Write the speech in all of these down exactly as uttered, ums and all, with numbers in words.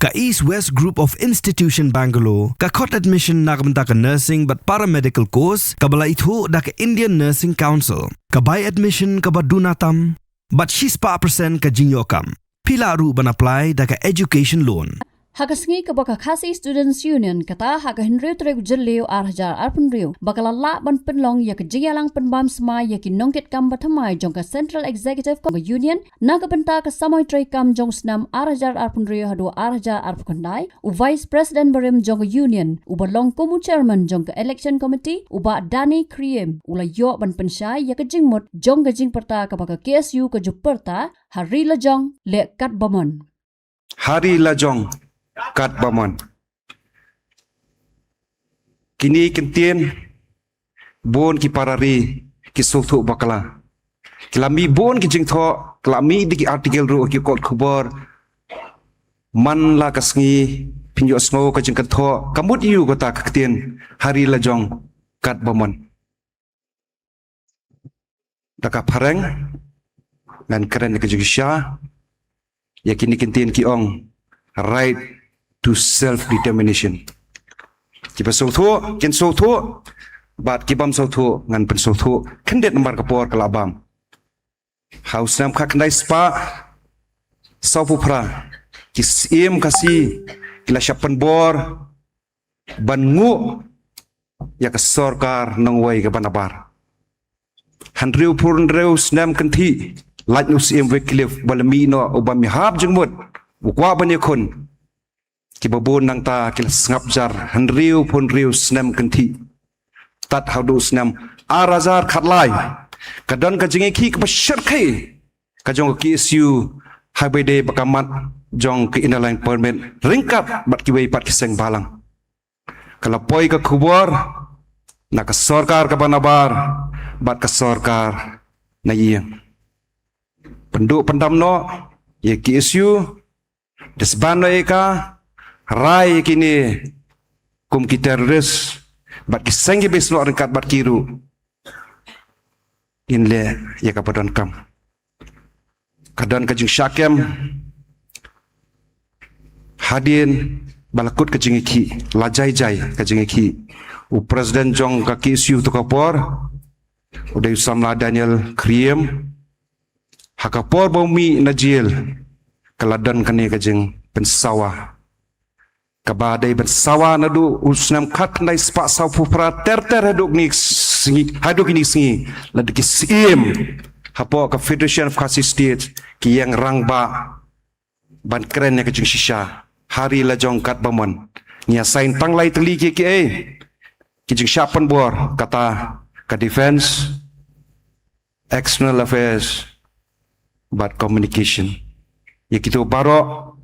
Ka East West Group of Institution Bangalore ka khot admission na ka bynta ka nursing bad paramedical course kaba la ithuh da ka Indian Nursing Council. Ka bai admission kaba duna tam bad shispah percent ka jingïoh kam. Phi lah ruh ban apply da ka education loan. Ha ka sngi kaba ka Khasi Students Union kata ha ka hynriew tarik u Jylliew ar hajar arphew hynriew ba ka la lah ban pynlong ïa ka jingïalang pynbam smai ïa ki nongkitkam ba thymmai jong ka Central Executive ka Union na ka bynta ka samoi treikam jong u snem ar hajar arphew hynriew haduh ar hajar arphew khyndai, u Vice President barim jong ka Union uba long kum u Chairman jong ka Election Committee, u Bah Danny Khyriem, u la ïoh ban pynshai ïa ka jingmut jong ka jingpyrta kaba ka K S U ka ju pyrta, ha ri la jong leh katba mon. Ha ri la jong katba mon. Kine ki ktien, bun ki para ri ki sngewthuh bakla. Ki la mih bun ki jingthoh, ki la mih da ki article ruh ha ki kot khubor. Man la ka sngi phin ïohsngew ka jingkynthoh, ka mut aiu kata ka ktien, ha ri la jong katba mon. Da ka phareng ngan kren ïa ka jingshisha ïa kine ki ktien, ki ong right to self determination. Kiba sngewthuh kin sngewthuh, bad kibym sngewthuh ngan pynsngewthuh. Khyndiat namar ka por ka la bam. Ha u snem khatkhyndai spah sawphew phra, ki Syiem Khasi ki la shah pynbor ban nguh ïa ka sorkar nongwei kaba nabar. Hynriewphew hynriew snem kynthih, lait u Syiem Wycliffe ba la mih noh, uba mih hap jingmut, u kwah ban ïakhun. Kiba bun nangta ki la sngap jar hynriewphew hynriew snem kynthih. Tad haduh u snem ar hajar khatlai, ka don ka jingïakhih kaba shyrkhei ka jong ka K S U, haba ïadei bad ka mat jong ka Inner Line Permit ryngkat bad kiwei pat ki seng bhalang. Ka la poi ka khubor na ka sorkar kaba nabar bad ka sorkar na ïing. Pynduh pyndam noh ïa ka K S U, disband noh ïa ka, rai ïa kine kum ki terrorist, bad ki seng kiba snoh ryngkat bad ki ruh kin leh ïa kaba donkam. Ka don ka jingshah kem hadien ba la kut ka jingïakhih, la jai jai ka jingïakhih. U president jong ka K S U ha kato ka por u dei u samla Daniel Khyriem. Ha ka por ba u mih na jel, ka la don kane ka jingpynsawa kaba dei ban sawa naduh u snem khatkhyndai spah sawphew phra ter ter haduh kine ki sngi, haduh kine ki sngi, lada ki Syiem hapoh ka Federation of Khasi States ki ïeng rangbah ban kren ïa ka jingshisha ha ri la jong katba mon. Ngi ïa sign tang lai tylli ki, kiei, ki jingshah pynbor, kata ka Defence, External Affairs bad Communication. Ïa kito baroh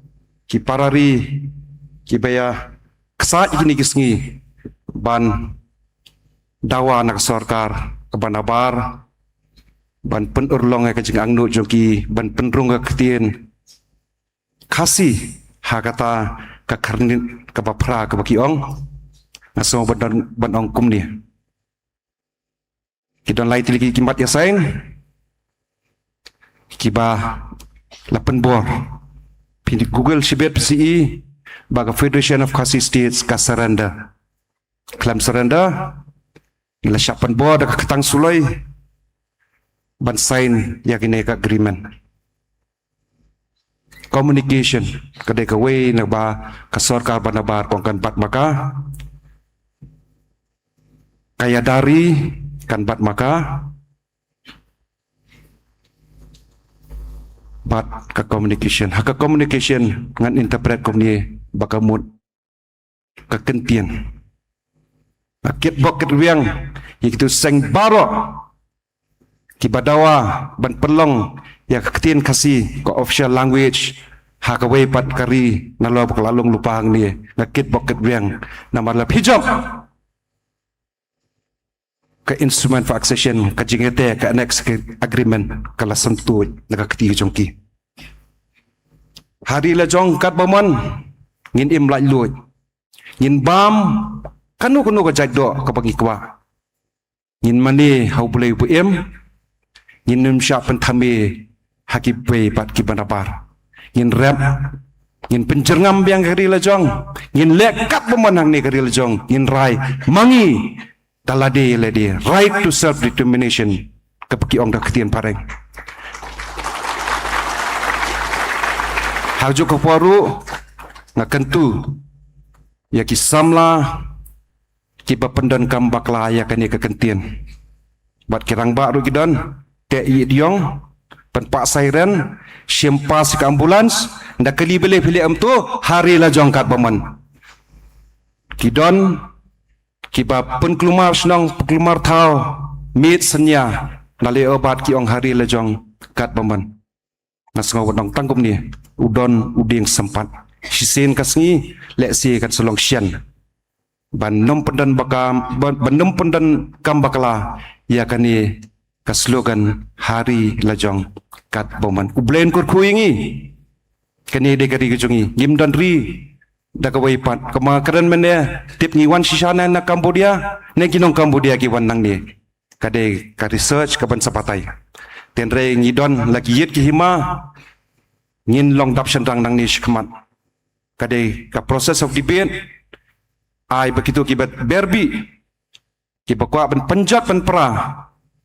ki para ri kiba ïa ksaid ïa kine ki sngi ban dawa na ka sorkar kaba nabar ban pynurlong ïa ka jingangnud jong ki ban pynrung ïa ka ktien Khasi ha kata ka khyrnit kaba phra kaba ki ong. Nga sngew ban don, ban ong kumne. Ki don lai tylli ki, ki mat ïa sign kiba la pynbor. Phin Google shibit phi sa ïohi ba ka Federation of Khasi States ka surrender. Khlem surrender, ngi la shah pynbor da ka ktang suloi ban sign ïa kane ka agreement. Communication ka dei kawei na kaba ka sorkar ba nabar kong kan bat ma ka. Ka ïada ri kan bat ma ka. Bad ka communication, ha ka communication ngan interpret kumne ba ka mut ka kyntien. Nga kit bok kit weng ïa kito seng baroh kiba dawa ban pynlong ïa ka ktien Khasi ka official language ha kawei pat ka ri nalor ba ka la long lypa hangne. Nga kit bok kit weng namar la phi jop ka Instrument for Accession, ka jingïateh, ka Annex Agreement ka la sngewthuh na ka kti jong ki. Ha ri la jong katba mon ngin im laitluid, ngin bam kano kano ka jait doh kaba ngi kwah. Ngin mane ha U Blei uba im, ngin ym shah pynthame ha kiwei pat kiba nabar. Ngin rep Ngin pynjyrngam biang ka ri la jong. Ngin leh katba mon hangne ka ri la jong. Ngin rai ma ngi da lade lade, right to self determination, kaba ki ong da ka ktien phareng. Ha kajuh ka por ruh nga kyntu ïa ki samla kiba pyndonkam bakla ïa kane ka kyntien. Bad ki rangbah ruh ki don, teh ïing, pynpah siren, shim pass ka ambulance, da kali bele phi leh kumto ha ri la jong katba mon. Ki don kiba pynkulmar shnong, pynkulmar thaw, miet synñia, da leh obat ki ong ha ri la jong katba mon. Nga sngew wat ong tang kumne, u don u dieng sympat. Shisien ka sngi lehse kan sa long shen. Ban nym pyndonkam, ban, ban nym pyndonkam bakla ïa kane ka slogan ha ri la jong katba mon. U Blei un kyrkhu ïa ngi. Kane dei ka ri ka jong ngi, ngim don ri da kawei pat. Kumba ka don mynne, tip ngi wan shisha na, na Cambodia, ne ki nong Cambodia ki wan nangne. Ka dei ka research kaban sa batai. Hynrei ngi don la ki ïit ki hima, ngin long dap shynrang nangne shakhmat. Ka dei ka process of debate, ai ba kito kiba byrngem, kiba kwah ban pynjot pynpra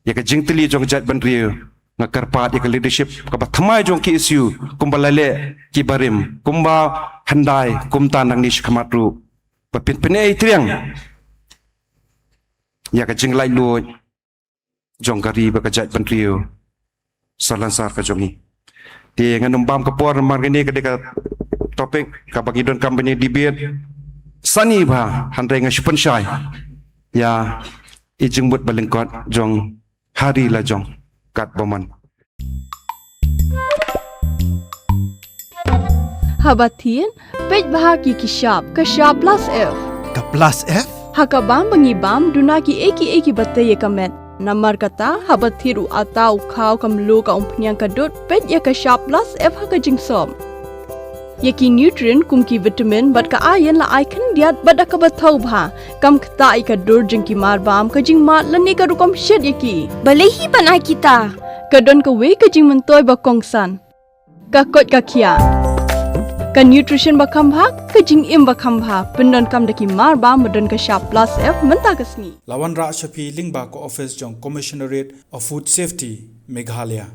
ïa ka jingtylli jong ka jaitbynriew, nga kyrpad ïa ka leadership kaba thymmai jong ka K S U, kumba la leh ki barim, kumba hyndai kumta nangne shakhmat ruh, ba phin pynïaid triang ïa ka jinglaitluid jong ka ri bad ka jaitbynriew salonsar ka jong ngi. Te ngan ym bam ka por namar kane ka dei ka topic kaba ngi donkam ban ïa debate sani bha, hynrei nga shu pynshai ïa i jingmut ba lyngkot jong ha ri la jong katba mon. Haba thied, peit bha ki ki shap, ka shap plus F. Ka plus F? Ha ka bam ba ngi bam, duna kiei kiei kiba tei ïa ka met. Namar kata, haba thied u atta u khaw, ka mluh, ka umphniang, ka dud, peit ïa ka shap plus F ha ka jingsop. Ïa ki nutrient kum ki vitamin bad ka iron la ai khyndiat bad da kaba thaw bha. Kam ktah ïa ka dur jong ki marbam, ka jingmad lane ka rukom shet ïa ki. Balei hi ban ai kita? Ka don kawei ka jingmyntoi ba kongsan. Ka koit ka khiah. Ka nutrition ba kham bha, ka jingim ba kham bha. Pyndonkam da ki marbam ba don ka shap plus F mynta ka sngi. La wanrah sha phi lyngba ka office jong Commissionerate of Food Safety, Meghalaya.